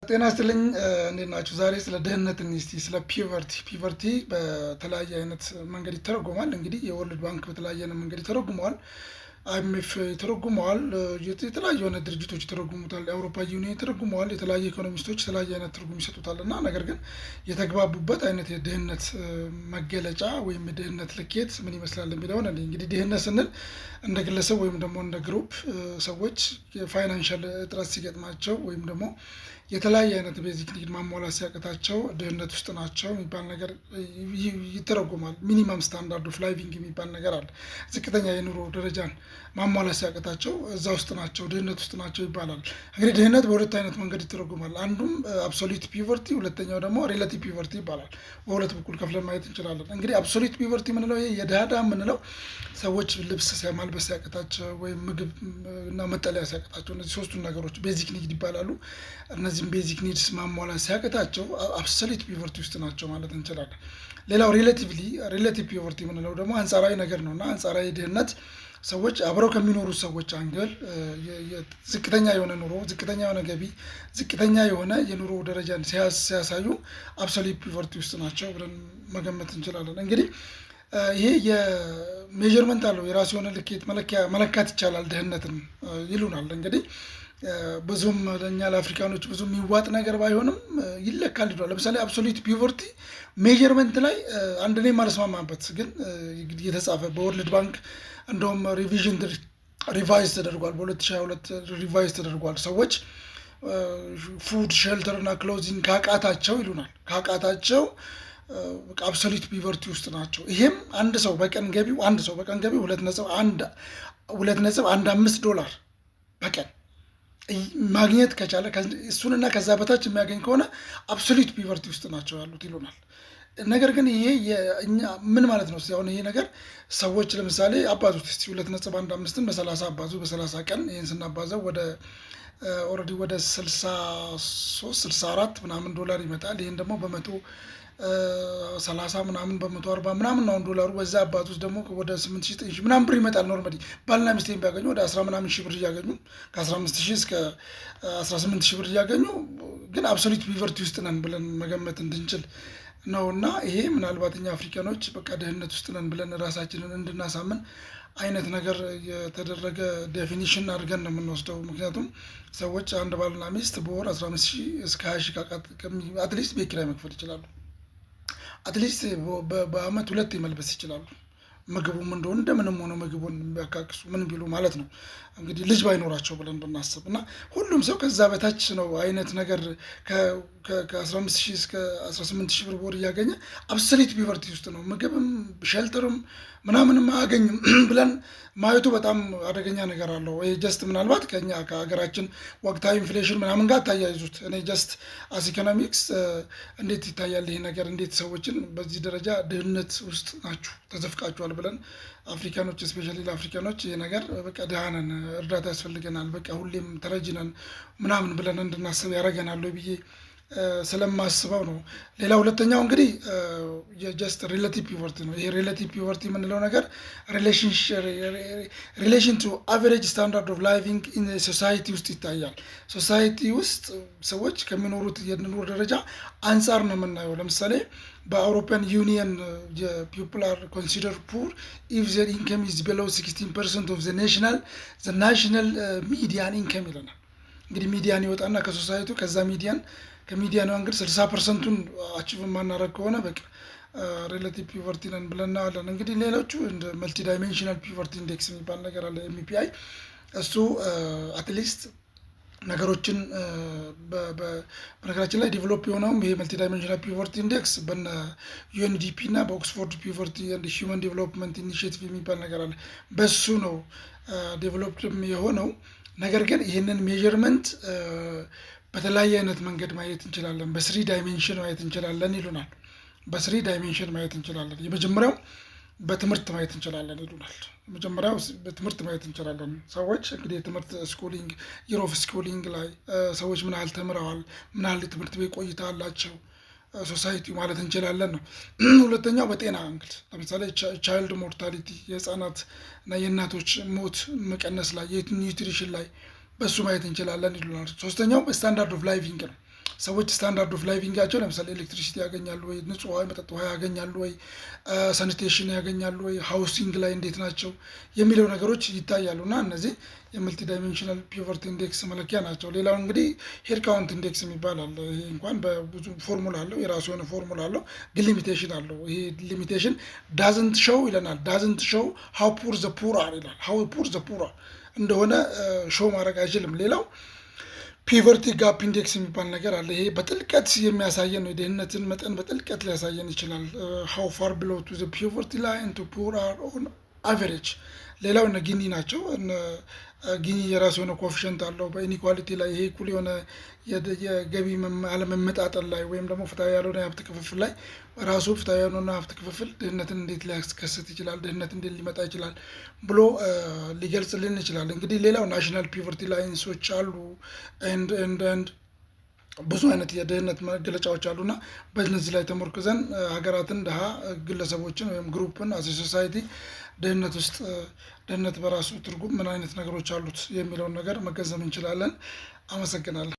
ጤና ይስጥልኝ፣ እንዴት ናችሁ? ዛሬ ስለ ድህነት እስቲ ስለ poverty። Poverty በተለያየ አይነት መንገድ ይተረጎማል። እንግዲህ የ World Bank በተለያየ አይነት መንገድ ይተረጉመዋል። IMF ይተረጉመዋል። የተለያዩ አይነት ድርጅቶች ይተረጉሙታል። የአውሮፓ ዩኒየን ይተረጉመዋል። የተለያዩ ኢኮኖሚስቶች የተለያየ አይነት ትርጉም ይሰጡታል። እና ነገር ግን የተግባቡበት አይነት የድህነት መገለጫ ወይም የድህነት ልኬት ምን ይመስላል የሚለውን፣ እንግዲህ ድህነት ስንል እንደ ግለሰብ ወይም ደግሞ እንደ group ሰዎች የ financial እጥረት ሲገጥማቸው ወይም ደግሞ የተለያየ አይነት basic need ማሟላት ሲያቅታቸው ድህነት ውስጥ ናቸው የሚባል ነገር ይተረጎማል። Minimum standard of living የሚባል ነገር አለ። ዝቅተኛ የኑሮ ደረጃን ማሟላት ሲያቅታቸው እዛ ውስጥ ናቸው፣ ድህነት ውስጥ ናቸው ይባላል። እንግዲህ ድህነት በሁለት አይነት መንገድ ይተረጎማል። አንዱም absolute poverty፣ ሁለተኛው ደግሞ relative poverty ይባላል። በሁለት በኩል ከፍለን ማየት እንችላለን። እንግዲህ absolute poverty የምንለው፣ ይሄ የድሃ ድሃ የምንለው፣ ሰዎች ልብስ ማልበስ ሲያቅታቸው ወይም ምግብ እና መጠለያ ሲያቅታቸው፣ እነዚህ ሶስቱን ነገሮች basic need ይባላሉ። እነዚህም basic needs ማሟላት ሲያቅታቸው absolute poverty ውስጥ ናቸው ማለት እንችላለን። ሌላው relative poverty የምንለው ደግሞ አንጻራዊ ነገር ነው። እና አንጻራዊ ድህነት ሰዎች አብረው ከሚኖሩ ሰዎች angle ዝቅተኛ የሆነ ኑሮ፣ ዝቅተኛ የሆነ ገቢ፣ ዝቅተኛ የሆነ የኑሮ ደረጃን ሲያሳዩ absolute poverty ውስጥ ናቸው ብለን መገመት እንችላለን። እንግዲህ ይሄ የ measurement አለው፣ የራሱ የሆነ ልኬት፣ መለካት ይቻላል ድህነትን ይሉናል። እንግዲህ ብዙም ለእኛ ለአፍሪካኖች ብዙ የሚዋጥ ነገር ባይሆንም ይለካል ይሏል። ለምሳሌ absolute poverty measurement ላይ አንድ እኔ የማልስማማበት ግን የተጻፈ በ World Bank እንደውም revise ተደርጓል። በ2022 revise ተደርጓል። ሰዎች food፣ shelter እና clothing ካቃታቸው ይሉናል፣ ካቃታቸው absolute poverty ውስጥ ናቸው። ይሄም አንድ ሰው በቀን ገቢው 2.15 ዶላር በቀን ማግኘት ከቻለ፣ እሱንና ከዛ በታች የሚያገኝ ከሆነ absolute poverty ውስጥ ናቸው ያሉት ይሉናል። ነገር ግን ይሄ እኛ ምን ማለት ነው? አሁን ይሄ ነገር ሰዎች ለምሳሌ አባዙት እስቲ፣ 2.15ን በ30 አባዙ። በ30 ቀን ይህን ስናባዘው ወደ already ወደ 63 64 ምናምን ዶላር ይመጣል። ይህን ደግሞ በ130 ምናምን፣ በ140 ምናምን አሁን ዶላሩ፣ በዛ አባዙት ደግሞ ወደ 8,000 ምናምን ብር ይመጣል። Normally ባልና ሚስት ቢያገኙ ወደ 10 ምናምን ሺህ ብር እያገኙ፣ ከ15,000 እስከ 18,000 ብር እያገኙ ግን absolute poverty ውስጥ ነን ብለን መገመት እንድንችል ነው። እና ይሄ ምናልባት እኛ አፍሪካኖች በቃ ድህነት ውስጥ ነን ብለን ራሳችንን እንድናሳምን አይነት ነገር የተደረገ definition አድርገን ነው የምንወስደው። ምክንያቱም ሰዎች አንድ ባልና ሚስት በወር 15 ሺህ እስከ 20 ሺህ at least ቤት ኪራይ መክፈል ይችላሉ። At least በአመት ሁለት መልበስ ይችላሉ። ምግቡም እንደሆነ እንደምንም ሆኖ ምግቡን ቢያካክሱ ምን ቢሉ ማለት ነው። እንግዲህ ልጅ ባይኖራቸው ብለን ብናስብ እና ሁሉም ሰው ከዛ በታች ነው አይነት ነገር፣ ከ15 ሺህ እስከ 18 ሺህ ብር በወር እያገኘ absolute poverty ውስጥ ነው፣ ምግብም shelter ም ምናምንም አያገኝም ብለን ማየቱ በጣም አደገኛ ነገር አለው። ይሄ just ምናልባት ከኛ ከሀገራችን ወቅታዊ inflation ምናምን ጋር ታያይዙት። እኔ just as economics እንዴት ይታያል ይሄ ነገር? እንዴት ሰዎችን በዚህ ደረጃ ድህነት ውስጥ ናችሁ፣ ተዘፍቃችኋል ብለን አፍሪካኖች፣ especially ለአፍሪካኖች ይሄ ነገር በቃ ድሃ ነን፣ እርዳታ ያስፈልገናል፣ በቃ ሁሌም ተረጂ ነን ምናምን ብለን እንድናስብ ያደርገናል ብዬ ስለማስበው ነው። ሌላ ሁለተኛው እንግዲህ የ just relative poverty ነው። ይሄ relative poverty የምንለው ነገር relation to average standard of living in society ውስጥ ይታያል። Society ውስጥ ሰዎች ከሚኖሩት የኑሮ ደረጃ አንጻር ነው የምናየው። ለምሳሌ በ European Union people are consider poor if their income is below 16% of the national median income ይለናል። እንግዲህ median ይወጣና ከ society ው ከዛ median ከ median ኑ እንግዲህ 60 percent ኡን achieve የማናደርግ ከሆነ በቃ relative poverty ነን ብለን እናያለን። እንግዲህ ሌሎቹ እንደ multidimensional poverty index የሚባል ነገር አለ፣ MPI። እሱ at least ነገሮችን፣ በነገራችን ላይ develop የሆነውም ይሄ multidimensional poverty index በነ UNDP እና በ Oxford Poverty and Human Development Initiative የሚባል ነገር አለ። በሱ ነው developed የሆነው። ነገር ግን ይህንን measurement በተለያየ አይነት መንገድ ማየት እንችላለን። በ three dimension ማየት እንችላለን ይሉናል። በ three dimension ማየት እንችላለን። የመጀመሪያው በትምህርት ማየት እንችላለን ይሉናል። የመጀመሪያው በትምህርት ማየት እንችላለን። ሰዎች እንግዲህ የትምህርት schooling፣ year of schooling ላይ ሰዎች ምን ያህል ተምረዋል፣ ምን ያህል ትምህርት ቤት ቆይታ አላቸው society ው ማለት እንችላለን ነው። ሁለተኛው በጤና angle፣ ለምሳሌ child mortality፣ የህፃናት እና የእናቶች ሞት መቀነስ ላይ፣ የ nutrition ላይ በሱ ማየት እንችላለን ይሉናል። ሶስተኛው standard of living ነው። ሰዎች standard of living ኣቸው ለምሳሌ electricity ያገኛሉ ወይ፣ ንጹህ ውሃ፣ መጠጥ ውሃ ያገኛሉ ወይ፣ sanitation ያገኛሉ ወይ፣ housing ላይ እንዴት ናቸው የሚለው ነገሮች ይታያሉ። እና እነዚህ የ multidimensional poverty index መለኪያ ናቸው። ሌላው እንግዲህ head count index የሚባል አለ። ይሄ እንኳን በብዙ ፎርሙላ አለው፣ የራሱ የሆነ ፎርሙላ አለው፣ ግን limitation አለው። ይሄ limitation doesn't show ይለናል። Doesn't show how poor the poor are ይላል። How poor the poor are እንደሆነ show ማድረግ አይችልም። ሌላው poverty gap index የሚባል ነገር አለ። ይሄ በጥልቀት የሚያሳየን ነው። የድህነትን መጠን በጥልቀት ሊያሳየን ይችላል። How far below to the poverty line to poor are on average። ሌላው እነ ጊኒ ናቸው። ጊኒ የራሱ የሆነ coefficient አለው በ inequality ላይ። ይሄ እኩል የሆነ የገቢ አለመመጣጠን ላይ ወይም ደግሞ ፍትሐዊ ያልሆነ የሀብት ክፍፍል ላይ፣ ራሱ ፍትሐዊ ያልሆነ ሀብት ክፍፍል ድህነትን እንዴት ሊያስከስት ይችላል፣ ድህነት እንዴት ሊመጣ ይችላል ብሎ ሊገልጽልን ይችላል። እንግዲህ ሌላው national poverty lines ኦች አሉ and ብዙ አይነት የድህነት መገለጫዎች አሉና በእነዚህ ላይ ተመርኩዘን ሀገራትን፣ ድሀ ግለሰቦችን ወይም group ን as society ድህነት ውስጥ፣ ድህነት በራሱ ትርጉም ምን አይነት ነገሮች አሉት የሚለውን ነገር መገንዘብ እንችላለን። አመሰግናለሁ።